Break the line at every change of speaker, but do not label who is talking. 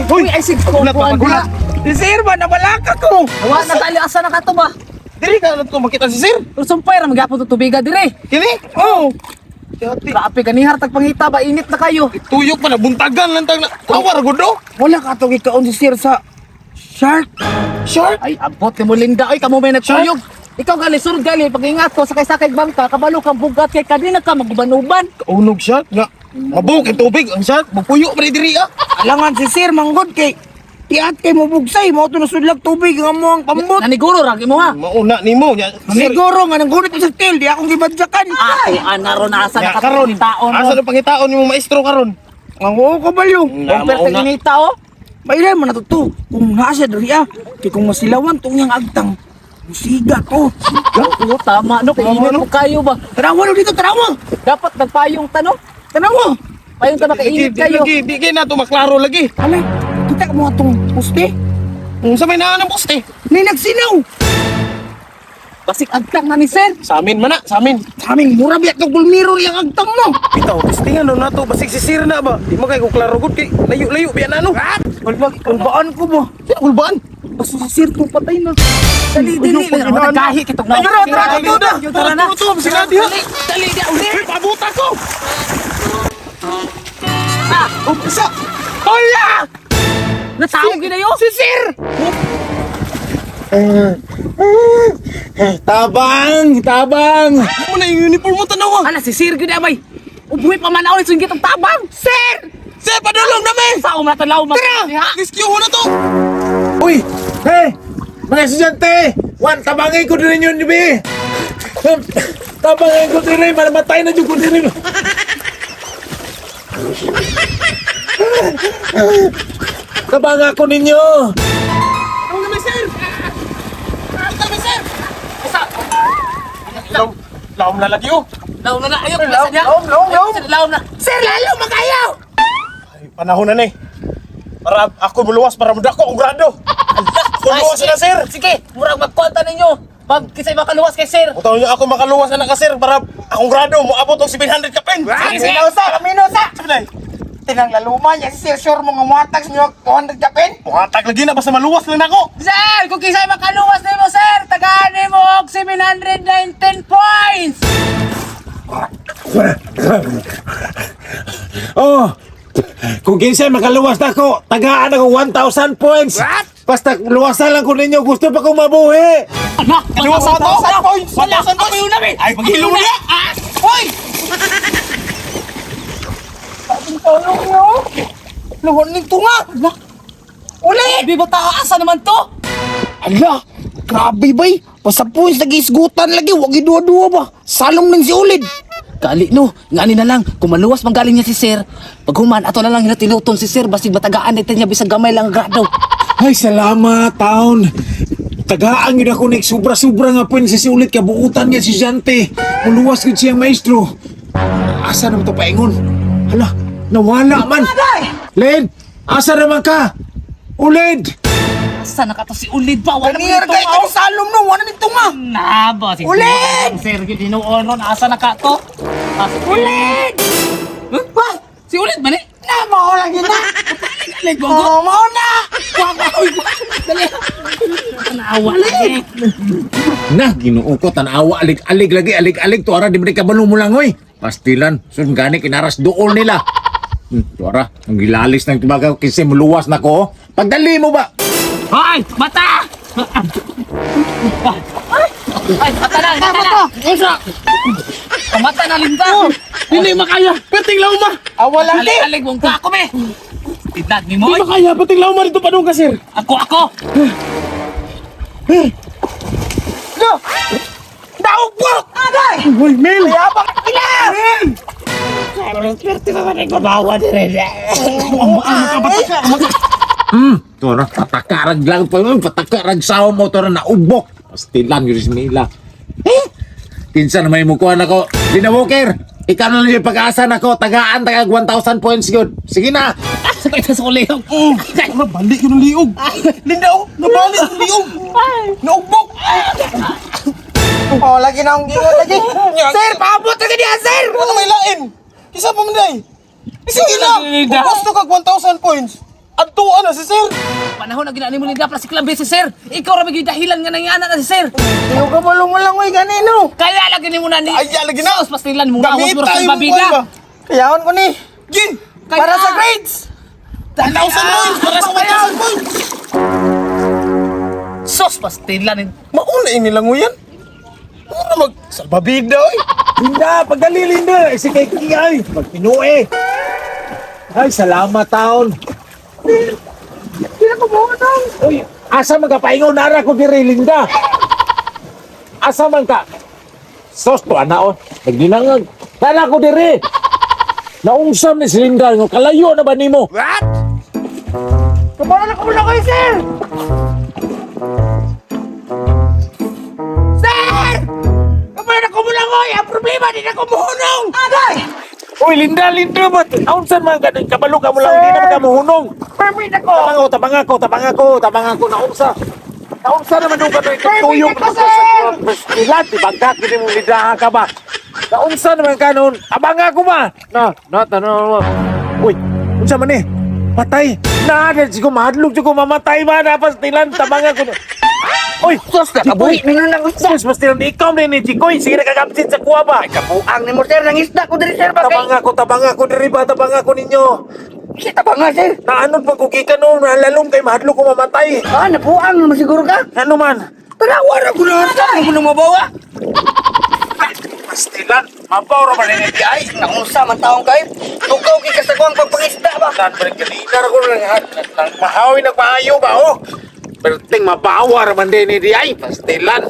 Uy,
Uy, ay sig
Pagulat, pagulat.
Si sir ba, nabalaka ko.
Wa na tali asa na ka to ba?
Diri ka ko makita si sir.
Pero sumpay ra magyapon to tubiga dire.
Kini?
Oh,
Grabe ganihar tag pangita ba, init na kayo.
Tuyok pa na buntagan lang tag na. Tawar gud do.
Wala ka itong ikaon si sir sa shark.
Shark.
Ay, abot ni mo Linda. Ay, kamo may nagtuyog. Ikaw gali, surod gali, pag-ingat ko, sakay-sakay bangka, kabalo kang bugat kay kadina ka, maguban-uban.
Kaunog shark nga. Mabuk ang tubig ang shark, magpuyo pa ni diri ah.
Alangan si sir, manggod kay tiat kay mubugsay, mo to nasudlag tubig ang mo ang pambot.
Naniguro, ragi mo ha.
Mauna nimo nya. Sir,
Siguro nga nang gunit sa tail, di akong gibadyakan.
Ay, ana ron, asa
nya
na
karon.
taon
Asa na pangitaon nimo maestro karon?
Ang oo ko balo.
Na,
Kung perteng
mauna.
inita, oh.
Mailan man na to kung naa siya diri ah. Kay kung masilawan tong iyang agtang, musiga to.
Oo, tama, no? Kay
Tama,
init
no?
mo kayo ba?
Tanawa no dito, tanawa.
Dapat nagpayong ta, no?
Tanawa.
Payong ta, makainit
Di
kayo.
lagi, di kay na to maklaro lagi.
Alay, kita mo atong poste.
Unsa may naa ng poste?
Ni nagsinaw.
Basig agtang na ni sir.
Sa amin man na, sa amin.
Sa aming mura biya tong gulmiro iyang agtang mo.
Bitaw, testingan no nato basig si sir na ba. Di mo kay ko klaro gud kay layo-layo biya na no.
Kulbag, kulbaan ko ba?
Sino kulbaan?
Basta si sir to patay na.
Dali, dali. Nagahi kitong na.
Ayun, tara, tara, tara,
Tara na.
Tara, tara, sila diha.
Dali, dali, dali, uli.
Uy, pabuta ko.
Ah,
Umpisa.
Hola!
natawag yun na yun.
Si sir!
Tabang! Tabang!
Mo na yung uniform mo tanawa.
Ala, si sir gyud abay. Ubuhi pa man ako ni sunggit ang tabang.
Sir!
Sir, padulong na me.
Sa umra tanaw
Tara, rescue ho na to.
Uy! Hey! Mga estudyante! Wan, tabangin ko din yun, bi! Tabangin ko din rin! Manamatay na dyan ko din rin! Tabang ako ninyo!
Ano na sir? Ano na sir?
Isa.
Laom, laom na lagi oh.
Laom na na. Ayok, bisa niya.
Laom, laom, laom.
Laom na.
Sir, lalo makayaw!
Ay, panahon na ni. Para ako muluwas para mudako ang grado. Ako luwas na sir.
Sige, murag magkwanta ninyo. Pag kisay makaluwas kay sir.
Utaw niyo ako makaluwas na ka sir para akong grado moabot og 700 kapin.
Sige, sige. Sa, kamino sa!
Sabi na.
Tinang laluma niya si sir, sure mo nga muhatag sa inyo 200 kapin?
Muhatag lagi na basta maluwas lang nako.
Sir, kung kisay makaluwas nimo sir, tagaan nimo og 719 points.
Oh! Kung kinsay makaluwas na ako, tagaan ako 1,000 points! Basta luwasan lang ko ninyo, gusto pa kong mabuhi!
Anak,
Luwas na to.
1,000 points!
1,000 points. Ay, paghilo na.
Ah!
Hoy! Sabing tulong nyo! Luwan nito nga! Ulit!
Di ba tao asa naman to?
Ala! Grabe bay! Basta points nag-isgutan lagi, wag iduwa-duwa ba? Salong lang si Ulid!
Kali no, ngani na lang, kung maluwas man galing niya si sir, pag human, ato na lang hinatiluton si sir, basig matagaan nito niya, bisag gamay lang ang grado.
Ay, salamat, taon. Tagaan yun ako nek sobra-sobra nga points si ulit kabuutan niya si Jante. Muluwas gud siyang maestro. Asa naman to paingon? Hala, nawala man. Led, asa naman ka? Ulid!
Asa na ka to si Ulid ba? Wala
Kaniyar
mo
kay kang salong no, wala nito nga!
Na ba? Si
Ulid!
Sir, ginuon ron, asa na ka to? Asa
Ulid!
Huh? Ba? Si Ulid ba ni?
Na, mao lang yun na!
Alay, gogo!
Oh, mao na!
Uy, dali! Tanawa lagi.
Nah, Ginoo ko tanawa alig-alig lagi alig-alig tuara di man kabalo mo lang oy. Pastilan, sun gani kinaras duol nila. Tuara, ang gilalis ng tubaga kasi muluwas na ko. oh. Pagdali mo ba?
Hoy! Mata! Ay, mata na! Mata na!
Unsa?
Mata na, Linda!
Hindi makaya. Perting lauma.
Awa lang di!
Alig-alig mong ka ako, me! Tidlag ni mo,
Hindi
oy.
makaya. Perting lauma dito pa ka sir.
Ako, ako!
No! Naugbok! Agay!
Uy, Mel.
Kaya ba ila?
Tuara, patakarag lang pa yun, patakarag sa mo, tuara naubok. Pastilan yun si Mila. Eh? Kinsa na may mukuha na ko. Lina Walker, ikaw na lang yung pag-asa na ko. Tagaan, tagag 1,000 points yun. Sige na.
Sakit sa kuliyong.
Ano, balik yun ang liog. Linda, oh, nabalik yung liog. Naugbok.
Oh, lagi na akong gingon lagi. Sir, paabot na niya, sir!
Ano may lain? Isa pa man day. Sige na.
Linda.
Kung gusto kag 1,000 points, Antuan na si sir.
Panahon na ginani mo Linda para si Klabe si sir. Ikaw ra may dahilan nga nangana na si sir.
Tiyo ka ba lumalangoy ganino?
Kaya lagi ni mo na ni.
Ay, lagi na.
Sus, pastilan mo na.
Gamit
Gamit
tayo
tayo
mo
mabida.
ba?
Kayaon ko ni.
Gin!
Kaya-
Para sa grades.
1,000 points! Para sa 1,000 points!
Sus, pastilan.
Mauna ini languyan. Mura mag salbabida oy.
Linda, pagdali Linda. Eh, si kay ay, magpinue. Ay, salamat taon.
Di na ko buhunong.
Uy, asa man ka paingon nara ko diri Linda. Asa man ka? Sos to ana oh. Nagdinangag. Nara ko diri. Naungsam ni si Linda nga kalayo na ba nimo?
What?
Kabalo na ko mulangoy, sir! Sir! Kabalo na ko mulangoy! Ang problema, di na ko muhunong! Agay!
Uy, Linda, Linda ba? Naunsan man ka kabalo ka mo lang di na man ka mohunong.
Permit ako!
Tabang ako, tabang ako, tabang ako, tabang ako naunsa. Naunsa naman dong ka tuyong
Permit ako, sir!
Ilan, tibagkat gid mo Linda ka ba? Naunsa naman ka noon? Tabang ako ba? Na, na, na, na. Uy, unsa man eh? Patay. Na, na, ko mahadlok ko mamatay ba na pastilan tabang ako. Uy,
Sus, nakabuhi na lang ang isda!
Sus, pastilan ikaw ni ni Chikoy, sige nakagamsit sa kuha ba?
Ay, kabuang ni mo, sir! Nang isda ko diri, sir! Bakay!
Tabang ako diri ba, tabang ako ninyo.
Kita ba nga, sir?
Naanod pa ko gikan no, nalalong kay mahadlok ko mamatay.
Ah, nabuang naman siguro ka?
Ano man?
Tanawa ra ko na, sir! Ano mo nang mabawa?
Pastilan, mabaw ra man ni ay.
Naunsa man taong kayo? Tukaw kay kasaguang pagpangisda ba?
Tan pa kanina ra ko nang nang mahawi nagmaayo ba oh. Perting mabawa ra man din ni ay pastilan.